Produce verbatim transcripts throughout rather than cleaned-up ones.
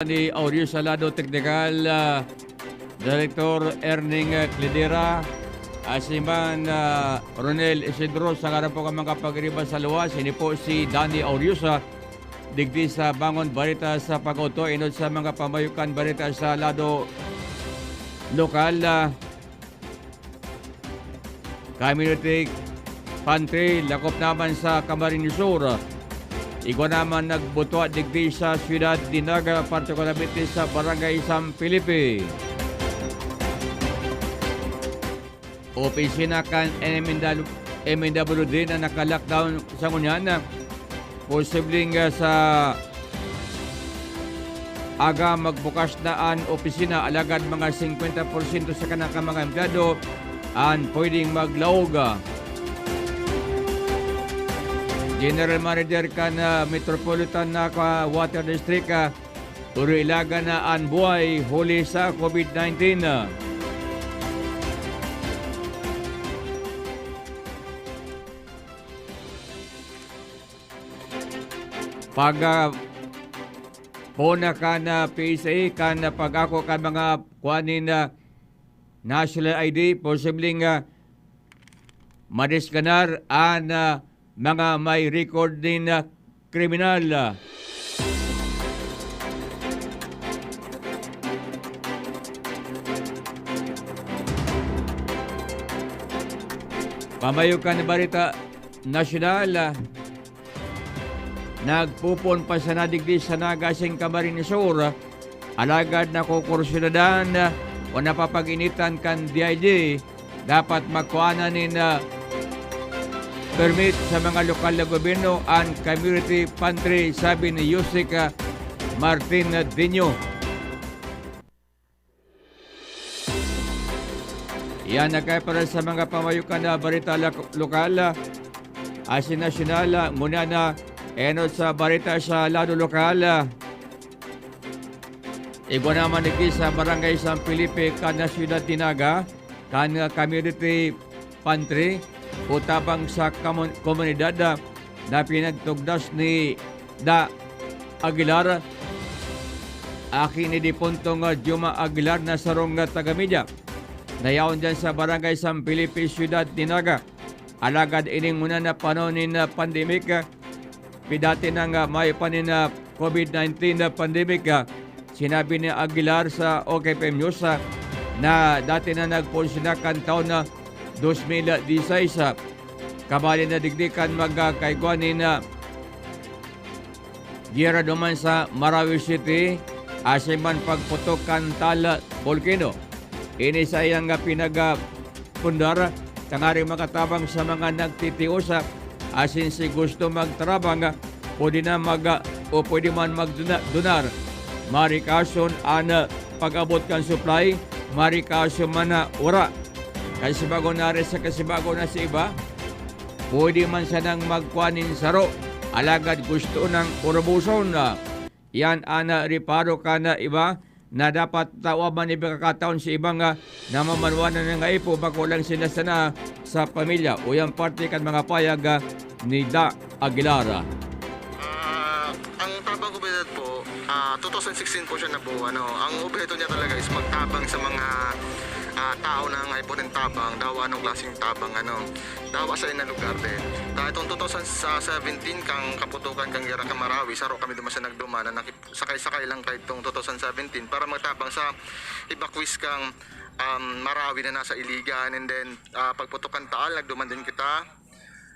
ni Audio sa lado teknikal, ah, Direktor Erning, ah, Cledera, asin man, ah, Ronel Isidro, sa ngaran po kan mga pagiriba sa luwas, ini po si Danny Auriosa, digdi sa Bangon Barita sa Pag-oto, enot sa mga pamayokan barita sa lado lokal, ah, Community Pantry, lakop naman sa Camarines Sur. Igwa naman nagbutwa digdi sa siyudad ni Naga, partikularmente sa Barangay San Felipe. Opisina kan M N W, M N W D na naka-lockdown sa ngunyan. Posibleng, ah, sa aga magbukas na an opisina, alagad mga singkwenta porsyento sa kanang mga empleyado an pwedeng maglaog. General Manager kan, ah, Metropolitan na ka-, Water District, ah, Urilaga na an buhay huli sa COVID nineteen. Pag, ah, pona kan, ah, P S A, kan, ah, pag-ako kan mga kuan nin, ah, National I D, posibleng, ah, madisganar an, ah, mga may record nin, ah, kriminal. Pamayo kan barita nasyonal, ah, nagpupon pa sana digdi sa Naga asin Camarines Sur, alagad nakukursyunadan o napapag-initan kan D I G, dapat magkuanan nin, ah, permit sa mga lokal na gobyerno an community pantry, sabi ni Yusik, ah, Martin Dinho. Iyan na kaya para sa mga pamayokan na barita lak-, lokal, ah, asin nasyonal, ah, ngunyan na enot sa barita sa lado lokal, ah. Igwa naman digdi sa Barangay San Felipe, kan syudad ni Naga, kan, ah, community pantry o tabang sa kamun-, komunidad, ah, na pinagtugdas ni Da Aguilar. Aki ni dipuntong, ah, Juma Aguilar na sarong, ah, taga-media na yaon diyan sa Barangay San Felipe, Siyudad ni Naga. Alagad ining ngunyan na panahon nin, ah, pandemic, ah, pi-, dati nang, ah, mayo pa nin, ah, COVID nineteen na pandemic, ah, sinabi ni Aguilar sa OK F M News, ah, na dati na nagpursina kan taon na dos mil diseis, ah, kabali na digdi kan magkakaigwa nin, ah, giyera duman sa Marawi City, asin man pagputok kan Taal Volcano. Ini saiyang, ah, pinagapundar tanganing makatabang sa mga nagtitios, ah, asin si gusto magtarabang, ah, pwede na mag, ah, o pwede man magduna-, donar. Marikason an, ah, pag-abot kan supply, marikason man na wara. Kasibago na rin sa kasibago na sa iba, pwede man sanang magkuha nin saro, alagad gusto nang uruboson. Yan an, ah, reparo kan, ah, iba na dapat tawan man nin pagkakataon sa ibang, ah, namamanuan na nangaipo, bako lang sila sana sa pamilya. O yan parte kan mga payag, ah, ni Da Aguilar. Ah, ang Tabang Komunidad po, ah, two thousand sixteen po siya nabuo, ano. Ang obheto niya talaga is magtabang sa mga, ah, tao na nangaipo nin tabang, dawa anong klaseng tabang, ano. Dawa sa ina lugar din. Dahil itong two thousand seventeen, kang kaputokan, kang Gera, kang Marawi, saro kami duman sa nagduman na nakip-, sakay-sakay lang kaitong two thousand seventeen para magtabang sa evacuees kang, um, Marawi na nasa Iligan. And then, ah, pagputok kan Taal, nagduman din kita.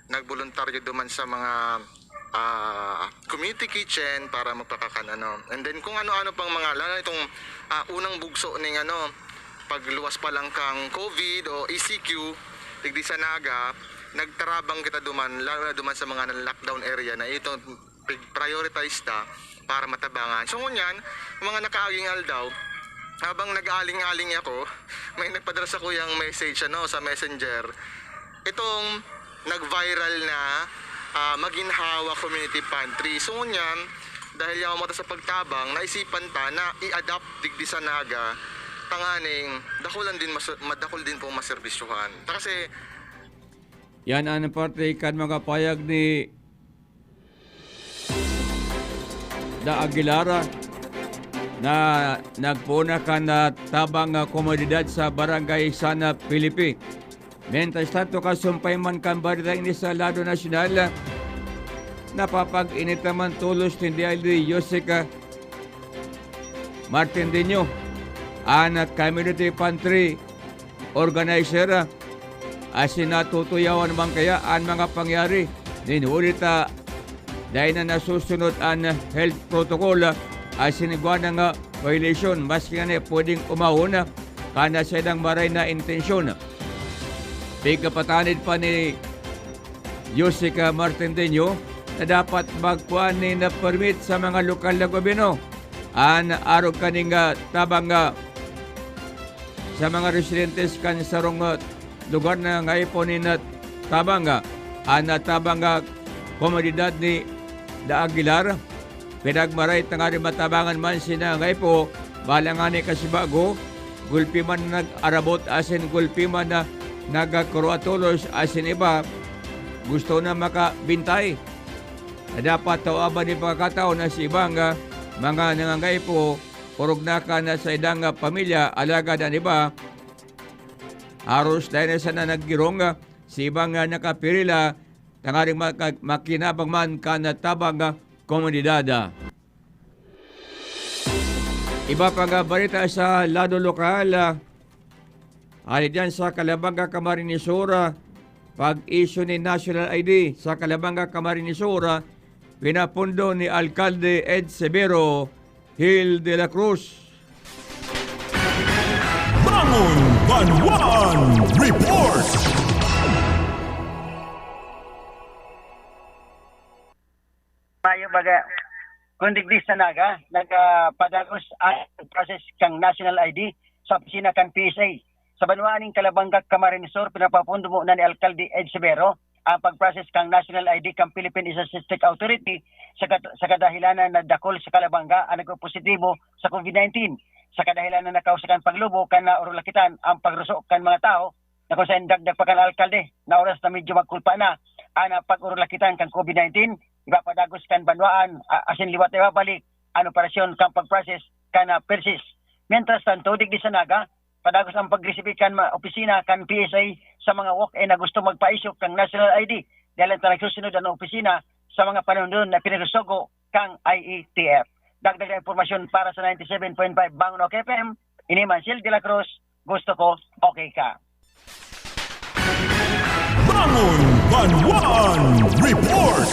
Nagboluntaryo duman sa mga, ah, community kitchen para magpakakan, ano. And then kung ano-ano pang mga, lalo na itong, ah, unang bugso ning, ano, pagluwas pa lang kang COVID o E C Q, digdi sa Naga, nagtarabang kita duman, lalo na duman sa mga lockdown area na ito, pig-, prioritize ta para matabangan. So, ngunyan, mga nakaaging aldaw, habang nag-aaling-aling ako, may nagpadala sa kuyang message, ano, sa Messenger. Itong nag-viral na, ah, Maginhawa Community Pantry. So, ngunyan, dahil yaon mata sa pagtabang, naisipan ta na i-adapt digdi sa Naga, tanganing dakulan din mas-, madakul din pong maserbisyohan. Ta kasi, yan ang parte kan mga payag ni Da Aguilar. na nagpoon na kan, ah, tabang, ah, komunidad sa Barangay San Felipe. Mientras tanto, kasumpay man kan bareta ini sa lado nasyonal, napapag-init naman tolos ni D I D Yosek, ah, Martindeño, an community pantry organizer, asin natutuyawan man kaya an mga pangyari nin huli ta dai na nasusunod an health protocol, asin igwa na nga violation, maski ngani pwedeng umahon kan saindang maray na intensyon. Pigkapatanid pa ni Jessica Martindeño na dapat magkuan nin permit sa mga lokal na gobyerno an arog kaning, ah, tabang, ah, sa mga residentes kan sarong, ah, lugar na ngaipon nin, ah, tabang, ah, an, ah, tabang, ah, komunidad ni Da Aguilar. Pinagmaray tanganing matabangan man si Nangay Po, bahala ngani kasi bago, gulpi man na nag-arabot asin gulpi man na nagkakuro atolos asin iba, gusto na makabintay. Na dapat tawaban nin pagkakataon na si ibang, ah, mga nangangaipo, orog na kan saindang, ah, pamilya, alagad an iba, aros dai na sana naggirong, ah, si ibang, ah, nakapirila, tanganing maka-, makinabang man kan tabang, ah, komunidad. Iba pang, ah, balita sa lado lokal, ah, hali diyan sa Calabanga, Camarines Sur, ah, pag-issue nin National I D sa Calabanga, Camarines Sur, ah, pinapundo ni Alkalde Ed Severo Gil de la Cruz. Bangon Banwan Report! Mayo baga, kun digdi sa Naga, nagpadagos ang process kan National I D sa opisina kan P S A. Sa banwaan nin Calabanga, Camarines Sur, pinapapundo mo na ni Alkalde Ed Severo ang pag-process kan National I D kan Philippine Statistics Authority sa kat-, sa kadahilanan na dakul sa Calabanga ang nagpositibo sa COVID nineteen. Sa kadahilanan na kausa kan paglubo kan naorulakitan ang pagruso kan mga tawo na kung saen dagdag pa kan alkalde na oras na medyo magkulpa na an pag-orulakitan kan COVID nineteen, ipapadagos kan banwaan, a-, asin liwat na ibabalik an operasyon kan pag-process kan, ah, persis. Mientras tanto, digdi sa Naga, padagos ang pagresibi kan ma-, opisina kan P S A sa mga walk-in na gusto magpa-issue kan National I D, dahil ta nagsusunod an opisina sa mga panundon na pinagsusugo kan I A T F. Dagdag na impormasyon para sa ninety-seven point five Bangon OK F M, ini man si Gil de la Cruz, gusto ko, okay ka. Bangon Banwan Report!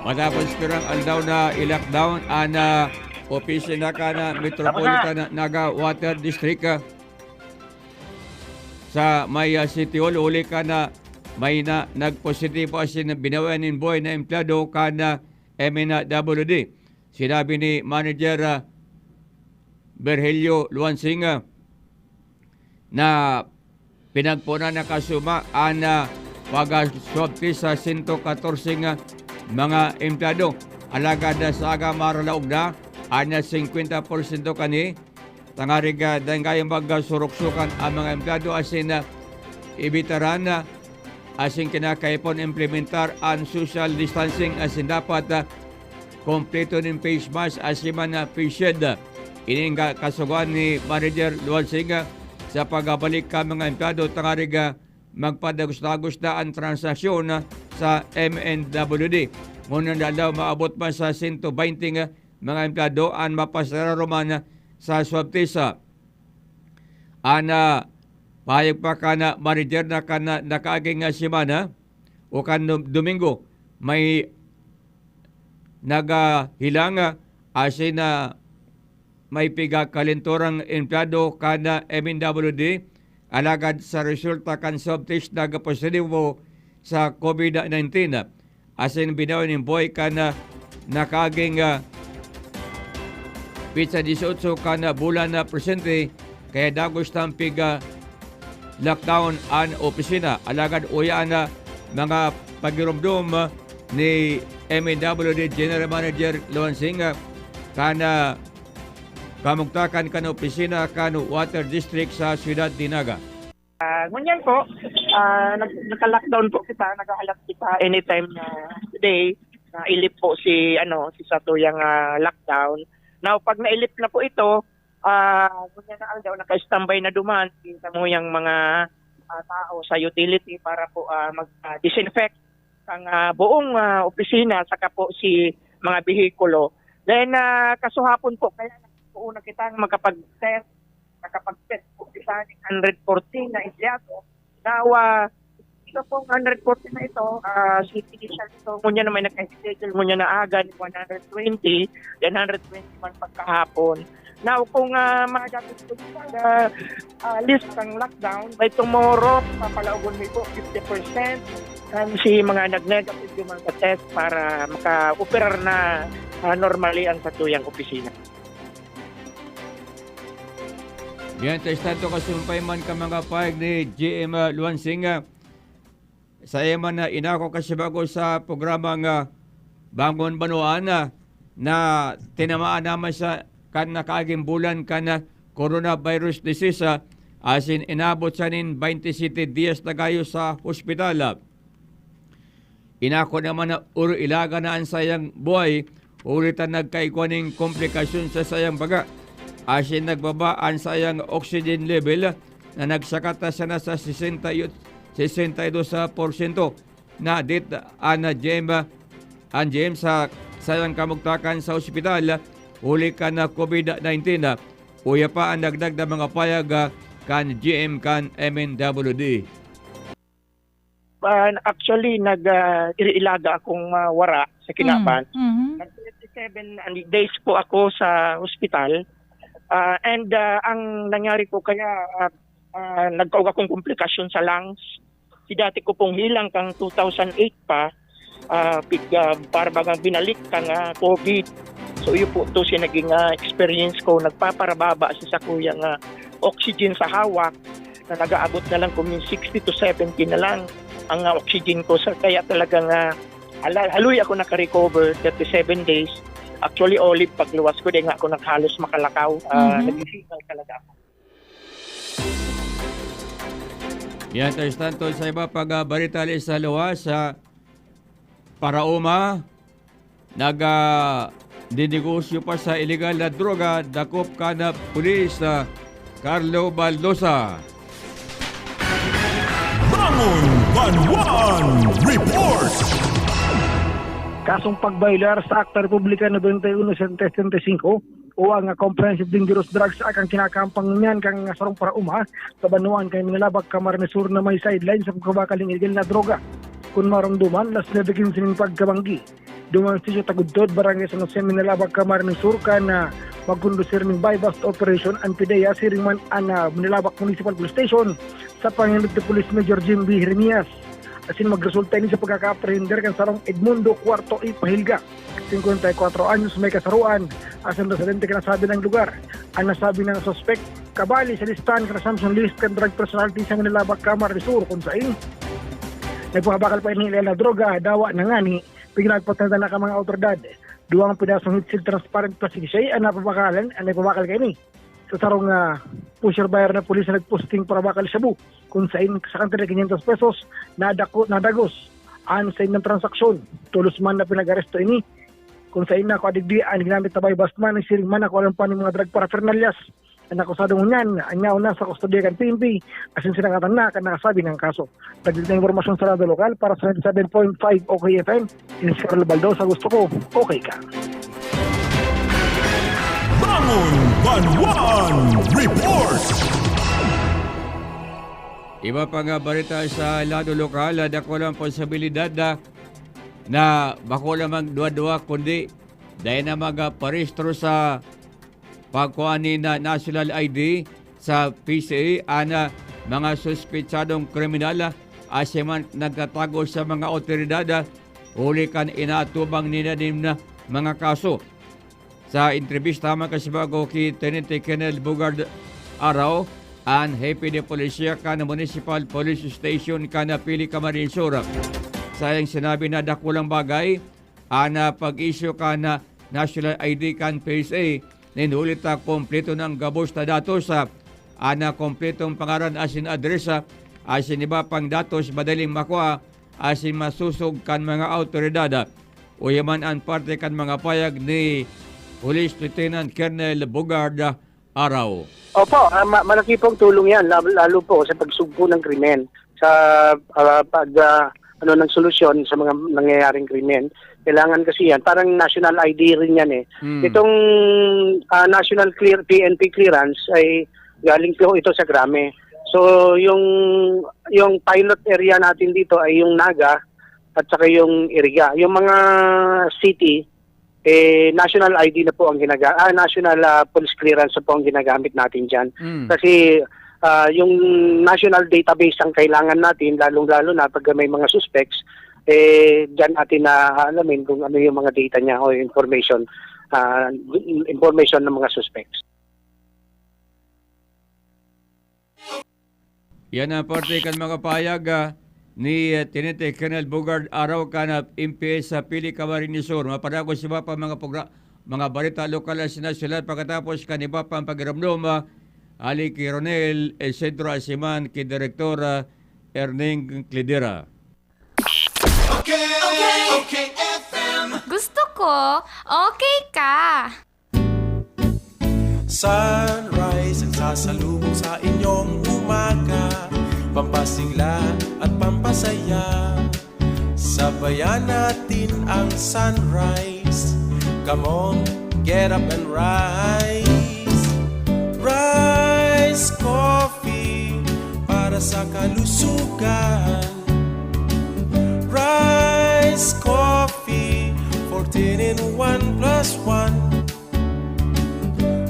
Matapos pirang aldaw na i-lockdown an, ah, opisina kan, ah, Metropolitan Naga Water District, ah, sa may, ah, City Hall, huli kan, ah, may na nagpositibo asin binawian nin buhay na empleyado kan, ah, M N W D. Sinabi ni Manager, ah, Virgilio Luansing, ah, na pinagponan na kasuma an, ah, pag-, ah, swab test sa sento katorse nga mga empleyado. Alagad, ah, sa aga maralaog na an, ah, singkwenta porsyento kani, tanganing, ah, dai kayang magsuruksukan ang mga empleyado asin, ah, ibitaran, ah, asin kinakaipon implementar an social distancing asin dapat, ah, kompleto nin face mask asin man na face shield. Ini ang ka-, kasugoan ni Manager Luansing, ah, sa pagbabalik kan mga empleyado tanganing, ah, magpadagos-dagos na an transaksyon, ah, sa M N W D. Ngunyan na aldaw, maabot man sa sento baynte nga mga empleyado an mapasararo man sa swab test. An, ah, pahayag pa kan, ah, manager na kan, ah, nakaaging, ah, semana o kan Dom-, Domingo, may nagahilang, ah, asin na may pigakalenturang empleyado kan, ah, M N W D, alagad sa resulta kan swab test nagpositibo sa COVID nineteen. Asin binawi nin buhay kan, ah, nakaaging, ah, petsa dieciocho kan, ah, bulan na presente, kaya dagos tampig, ah, lockdown an opisina. Alagad uya an, ah, mga pagiromdom, ah, ni M N W D General Manager Luansing, ah, kan, ah, kamugtakan kan opisina kan Water District sa Siyudad ni Naga. Ah, ngunyan po, ah, nag-, naka-lockdown po kita, naghahalat kita anytime na day na ilip po si, ano, si satuyang, ah, lockdown. Now, pag nailip na po ito, ah, ngunyan na aldaw, naka-standby na duman sa samuyang mga, ah, tao sa utility para po, ah, mag, ah, disinfect ang, ah, buong, ah, opisina, saka po si mga behikulo. Then, ah, kasuhapon po, kaya nagpuuna kitang makapag-test, nakapag-test po kita ng hundred fourteen na empleyado. Now, ah, ito pong hundred fourteen na ito, ah, si initial ito, ngunyan na may naka-schedule, ngunyan na aga, one hundred twenty, then hundred twenty man pagkahapon. Now, kung, ah, madapit po sa, ah, ah, list ng lockdown, by tomorrow, papalaogon mi po fifty percent kan si mga nag-negative yung mga test para maka-operar na, ah, normally ang satuyang opisina. Mientras tanto, kasumpay man kan mga pahayag ni G M Luansing, ah, sa iya man na inako kasibago sa programa nga Bangon Banwaan, ah, na tinamaan naman sa kan nakaaging bulan kan, ah, coronavirus disease, ah, asin inabot siya nin twenty-seven dias na gayo sa hospital, ah. Inako naman na oro ilaga na an saiyang buhay, huli ta nagkaigwa nin komplikasyon sa saiyang baga. Asin nagbaba an saiyang oxygen level na nagsakat na siya na sa sesenta y, sesenta y dos porsyento. Nadit an G M, an G M sa saiyang kamugtakan sa ospital, huli kan COVID nineteen. Uya pa an dagdag na mga payag kan G M kan M N W D. Ah, actually, nag, ah, iriilaga akong, ah, wara sa kinaban. Mhm. Nag twenty-seven days po ako sa hospital. Ah, and, ah, ang nangyari po kaya, ah, ah, nagkaog akong komplikasyon sa lungs. Si dati ko pong hilang kang two thousand eight pa, ah, pig, ah, para bagang binalik kang, ah, COVID. So, iyo po to siya naging, ah, experience ko. Nagpaparababa siya sa kuyang, ah, oxygen sa hawak na nag-aabot na lang kung sixty to seventy na lang ang, ah, oxygen ko, sir. Kaya talagang, ah, hala-, haloy ako nakarecover, thirty-seven days. Actually, Olive, pagluwas ko, di nga ako naghalos makalakaw. Ah, Mhm. Nag-fever talaga ako. Mientras tanto, sa iba pang, ah, barita, sa luwas sa Parauma, nag, ah, dinegosyo pa sa iligal na droga, dakop kan, ah, pulis, ah, Carlo Baldosa. Bangon Banwaan Report. Kasong pagbaylar sa Akta Republika nobenta y uno setenta y cinco o ang Comprehensive Dangerous Drugs Act ang kinakampang niyan kan sarong parauma sa banwaan kan Minalabac, Camarines Sur na may sideline sa pagbabakal nin iligal na droga. Kun maromdoman, alas nuebe quince nin pagkabanggi, duman sa Sitio Tagudtod, Barangay San Jose, Minalabac, Camarines Sur, kan, ah, magkondusir nin buy-bust operation an PDEA siring man an, ah, Minalabac Municipal Police Station sa pangenot ni Police Major Jim B. Jeremias. Asin magresulta ini sa pagkaka-aprehender kan sarong Edmundo Cuarto y Pahilga, singkwenta y kwatro anyos, may kasaroan, asin residente kan nasabing lugar. An nasabing suspek kabali sa listahan kan assumption list kan drug personality sa Minalabac, Camarines Sur, kun sain nagpapabakal pa ini iligal na droga, dawa na ngani, pinagpatanda na kan mga awtoridad. Duwang pedasong heat-sealed transparent plastic sachet an napabakalan, an nagpabakal kaini. Sa sarong, ah, pusher buyer na pulis na nagposting para bakal shabu, kun sain sa kantidad na quinientos pesos, nadako, nadagos an saindang transaksyon. Tolos man na pinag-aresto ini, kun sain nako adigdi an ginamit na buy-bust money, siring man nako alam pa nin mga drug paraphernalias. An akusado ngunyan, an yaon na sa kustodiya kan P N P, asin sinangatan na kan nasabing kaso. Dagdag na impormasyon sa Radyo Lokal para sa ninety-seven point five O K F M, ini si Carlo Baldosa, gusto ko, okay ka. Bangon Banwaan Report. Iba pa nga barita sa lado lokal, ah, dakulang posibilidad na, na bako lamang duwa-duwa, kundi dai na magparehistro sa pagkuha ni na national I D sa P C A an, ah, mga suspetsadong kriminal, ah, asin man nagtatago sa mga awtoridad, ah, huli kan inaatubang ninda nin mga kaso. Sa entrebista man kasibago ki Teniente Colonel Bugard Arao, an hepe de polisya kan Municipal Police Station kan Pili, Camarines Sur, saiyang sinabi na dakulang bagay an, ah, pag-issue kan, ah, national I D kan P S A, nin huli ta kompleto na an gabos na datos, ah, an, ah, kompletong pangaran asin address, ah, asin iba pang datos madaling makua asin masosog kan mga awtoridad. Uya man an parte kan mga payag ni Police Lieutenant Colonel Bugard Araw. Opo, ah, ma-, malaki pong tulong yan, lalo, lalo po sa pagsugpo ng krimen, sa, ah, pag, ah, ano, ng solusyon sa mga nangyayaring krimen. Kailangan kasi yan, parang national I D rin yan eh. Hmm. Itong, ah, national clear, P N P clearance ay galing po ito sa Grame. So, yung, yung pilot area natin dito ay yung Naga at saka yung Iriga. Yung mga city, eh, national I D na po ang ginaga-, ah, national, ah, police clearance na po ang ginagamit natin diyan. Mm. Kasi, ah, yung national database ang kailangan natin, lalong-lalo na pag may mga suspects, eh, diyan natin naaalamin kung ano yung mga data niya o information, ah, information ng mga suspects. Yan ang parte kan mga pahayag, ah, ni, ah, Teniente Colonel Bugard Araw kan, ah, M P S sa Pili, Camarines Sur. Mapadagos iba pa mga progra-, mga balita lokal sa nasyonal pagkatapos kan iba pang pagiromdom, ah, ali ki Ronel, eh, Centro Asiman, ki Direktor, ah, Erning Cledera. Okay, okay, okay, F M. Gusto ko, okay ka. Sunrise ang sasalubong sa inyong umaga. Pampasigla at pampasaya. Sabayan natin ang sunrise. Come on, get up and rise. Rise Coffee para sa kalusugan. Rise Coffee, fourteen in one plus one.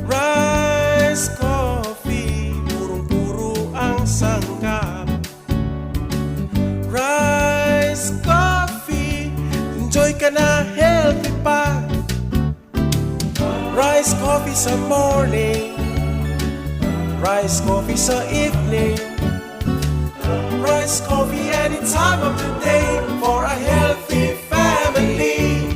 Rise Coffee, purong-puro ang sangkap. Rise Coffee, enjoy ka na, healthy pa. Rise Coffee sa morning. Rise Coffee sa evening. Rise Coffee any time of the day for a healthy family.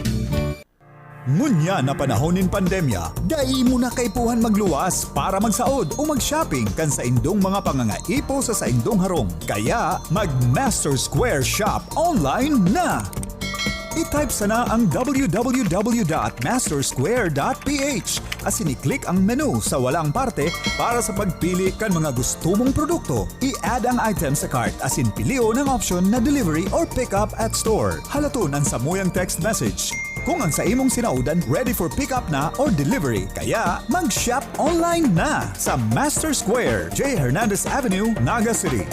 Ngunyan na panahon nin pandemya, dai mo na kaipuhan magluwas para magsaod o mag-shopping kan saindong mga pangangaipo sa saindong harong. Kaya, mag-Master Square Shop online na! I-type sana ang w w w dot master square dot p h asin i-click ang menu sa walang parte para sa pagpili kan mga gusto mong produkto. I-add ang item sa cart asin pilion ang option na delivery or pick up at store. Halaton an samuyang text message kung ang sa imong sinaodan ready for pick up na or delivery. Kaya mag-shop online na sa Master Square, J Hernandez Avenue, Naga City.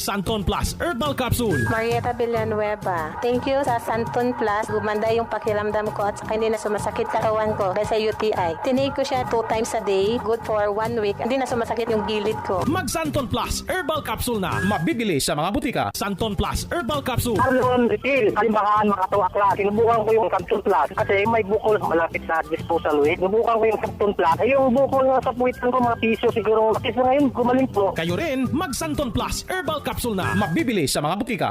Santon Plus Herbal Capsule. Marieta Villanueva. Thank you sa Santon Plus. Gumanda yung pakiramdam ko at saka hindi na sumasakit katawan ko dahil sa U T I. Tinake ko siya two times a day. Good for one week. Hindi na sumasakit yung gilid ko. Mag Santon Plus Herbal Capsule na. Mabibili sa mga butika. Santon Plus Herbal Capsule. Arlon Refill. Kalimbahan, mga tuwakla. Sinubukan ko yung Santon Plus kasi may bukol malapit sa disposal weight. Sinubukan ko yung Santon Plus. Eh, yung bukol nga sa puwitan ko, mga piso siguro. Kasi ngayon, gumaling po. Kayo rin, mag Santon Plus Herbal Capsule na. Mabibili sa mga butika.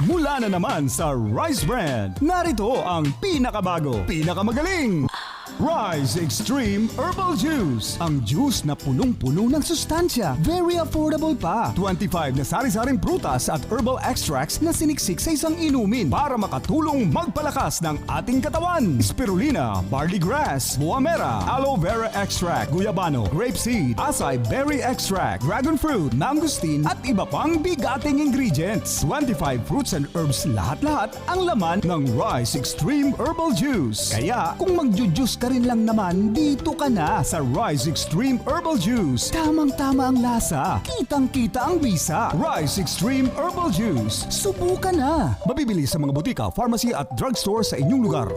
Mula na naman sa Rice Brand, narito ang pinakabago, pinakamagaling, Rice Extreme Herbal Juice. Ang juice na punong-puno ng sustansya, very affordable pa. Twenty-five na sari-saring prutas at herbal extracts na siniksik sa isang inumin para makatulong magpalakas ng ating katawan. Spirulina, barley grass, buamera, aloe vera extract, guyabano, grape seed, acai berry extract, dragon fruit, mangosteen, at iba pang bigating ingredients. Twenty-five fruits and herbs lahat-lahat ang laman ng Rice Extreme Herbal Juice. Kaya kung magju-juice ka rin lang naman, dito ka na sa Rice Extreme Herbal Juice. Tamang-tama ang lasa, kitang-kita ang bisa. Rice Extreme Herbal Juice. Subukan na! Mabibili sa mga butika, pharmacy at drugstore sa inyong lugar.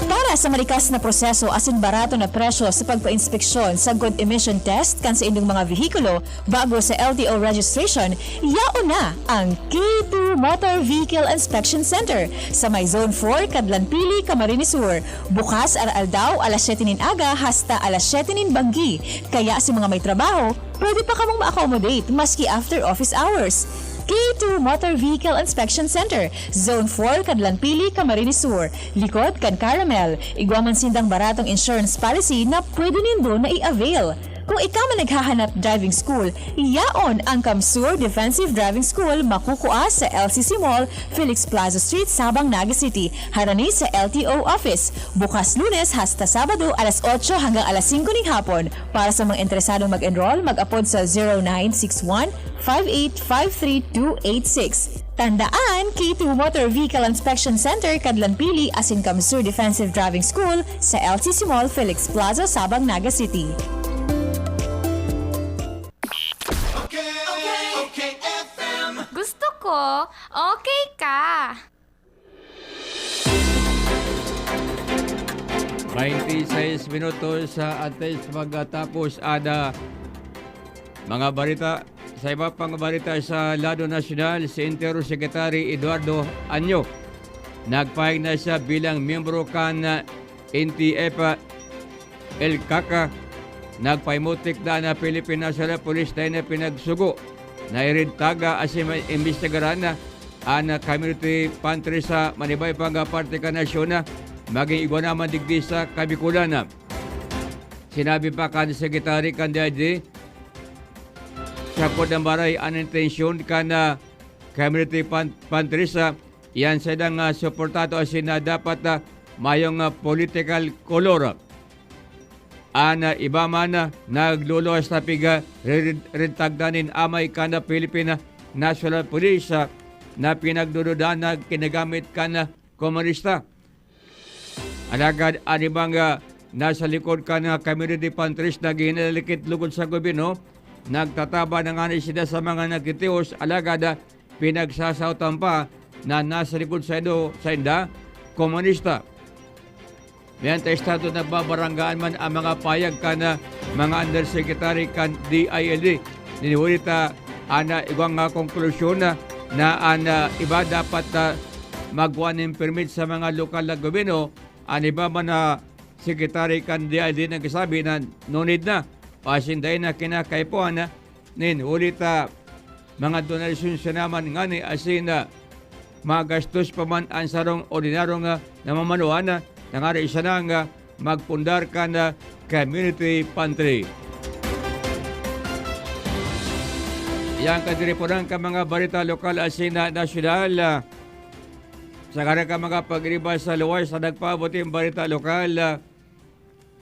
Para sa marikas na proseso asin barato na presyo sa pagpainspeksyon sagkod emission test kan saindong mga vehikulo bago sa L T O registration, yaon na ang K two Motor Vehicle Inspection Center sa may Zone four, Kadlanpili, Camarines Sur. Bukas aroaldaw alas siyete nin aga hasta alas siyete nin banggi. Kaya sa mga may trabaho, pwede pa kamong ma-accommodate maski after office hours. K two Motor Vehicle Inspection Center, Zone four, Kadlanpili, Camarines Sur, likod kan Caramel. Igwa man sindang baratong insurance policy na pwede nindo na i-avail. Kung ikaw man naghahanap driving school, yaon ang Kamsur Defensive Driving School, makukua sa L C C Mall, Felix Plaza Street, Sabang, Naga City, harani sa L T O office. Bukas Lunes hasta Sabado, alas otso hanggang alas singko ning hapon. Para sa mga interesadong mag-enroll, mag-apod sa zero nine six one five eight five three two eight six. Tandaan, K two Motor Vehicle Inspection Center, Kadlan Pili, asin Kamsur Defensive Driving School sa L C C Mall, Felix Plaza, Sabang, Naga City. Gusto ko, okay ka. Twenty-six minutos sa antes magtapos ada mga balita. Sa iba pang balita sa lado nasyonal, si Interior Secretary Eduardo Anyo nagpahayag na siya bilang miyembro kan N T F L CAC. Nagpahimutik na na Philippine National Police na na pinagsugo na irintaga asin imbestigaran na an community pantry sa manibay pang parte kan nasyon na maging igwa naman digdi sa Kabikulan. Sinabi pa kan Secretary kan D I D, sa Cordon Baray an intensyon kan ah, community pan- pantry sa iyan sa idang ah, suportado asin na dapat ah, mayong ah, political color. An ah, iba man ah, nagluluwas na piga ririntagdan nin amay kan ah, Philippine National Police ah, na pinagdududahan na ginagamit kan ah, komunista. Alagad an ibang ah, nasa likod kan ah, community pantries na ginalikit lugod sa gobyerno, nagtataba na ngani sila sa mga nagtitios, alagad ah, pinagsasaotan pa na nasa likod sa indo, sainda, komunista. May anti-estado na babaranggaan man ang mga payag kan ah, mga undersecretary kan D I L D. Nin huli ta an ah, igwang ah, konklusyon na, na an ah, iba dapat ah, magkuha nin permit sa mga lokal na gobyerno, an iba man na secretary kan D I L D nagsasabi na no need na o asin dai na kinakaipuhan na nin huli ta mga donasyon siya naman ngani asin na magastos pa man an sarong ordinaryong ah, namamanuhan na nangari siya nang ah, magpundar kan ah, community pantry. Yan kadiriponan ka mga balita lokal asin na nasyonal. Ah, sa karang ka mga pagriba sa luwas na nagpaabot yung balita lokal, ah,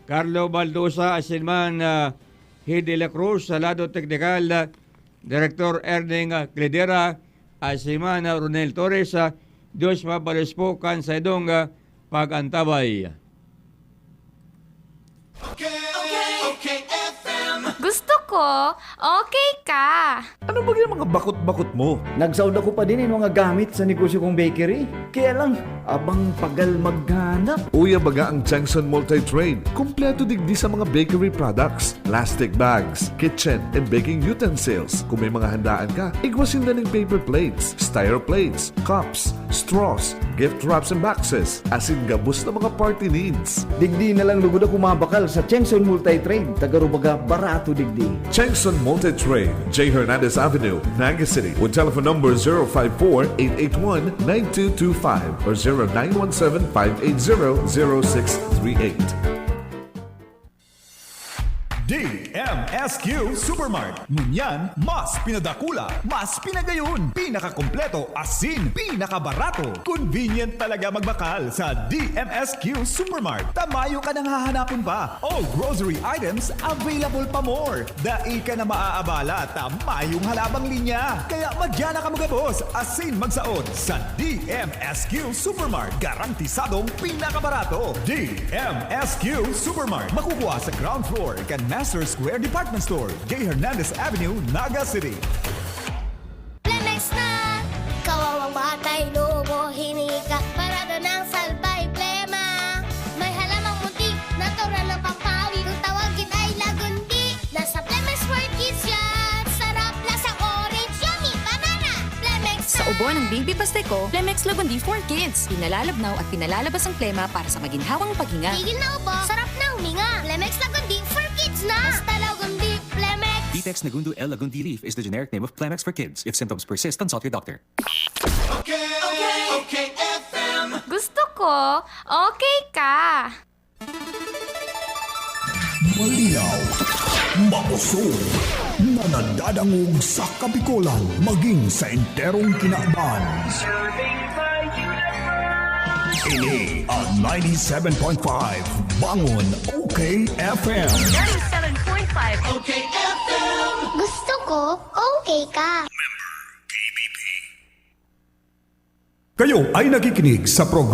Carlo Baldosa asin man ah, Hid de la Cruz sa lado teknikal, ah, Direktor Erning ah, Cledera, asin man ah, Ronel Torres, ah, Diyos mabalos po kan sa idong ah, pag-antabay. Gusto ko, okay ka. Ano ba yung mga bakot-bakot mo? Nagsaod ako pa din yung mga gamit sa negosyo kong bakery. Kaya lang, abang pagal maghanap. Uya baga ang Changson Multi-Trade. Kompleto digdi sa mga bakery products, plastic bags, kitchen and baking utensils. Kung may mga handaan ka, igwa sinda ning paper plates, styro plates, cups, straws, gift wraps and boxes, asin gabos na mga party needs. Digdi na lang lugod ako mabakal sa Chengson Multi-Trade. Tagarubaga, barato digdi. Chengson Multi-Trade, J Hernandez Avenue, Naga City, with telephone number zero five four, eight eight one, nine two two five or zero nine one seven, five eight zero, zero six three eight. D M S Q Supermart. Ngunyan, mas pinadakula, mas pinagayon, pinakakompleto, asin pinakabarato. Convenient talaga magbakal sa D M S Q Supermart. Tamayo ka nang hahanapon pa. All grocery items available pa more. Dai ka na maaabala ta mayong halabang linya. Kaya madya na kamo gabos asin magsaot sa D M S Q Supermart. Garantisadong pinakabarato. D M S Q Supermart. Makukuha sa ground floor kan Master Square Department Store, J Hernandez Avenue, Naga City. Plemex na! Kawawang batay, lobo, hinika, parado ng salbay, plema. May halamang puti, natural na pampawi. Kung tawagin ay lagundi, nasa Plemex for Kids yan. Sarap, lasang orange, yummy, banana. Plemex Sa ubo ng Baby Pasteco, Plemex Lagundi for Kids. Pinalalabnaw at pinalalabas ang plema para sa maginhawang paghinga. Tigil na ubo, sarap na huminga. Plemex Lagundi for Kids na. Basta Lagundi, Plemex. Ditex Nagundu L Lagundi leaf is the generic name of Plemex for kids. If symptoms persist, consult your doctor. Okay, okay, okay, F M. Gusto ko, okay ka. Malinaw, mausog, na nadadangog sa Kabikolan maging sa enterong kinaban. Ini ang ninety-seven point five Bangon O K F M. ninety-seven point five O K F M. Gusto ko, okay ka. Kayo ay nakikinig sa programa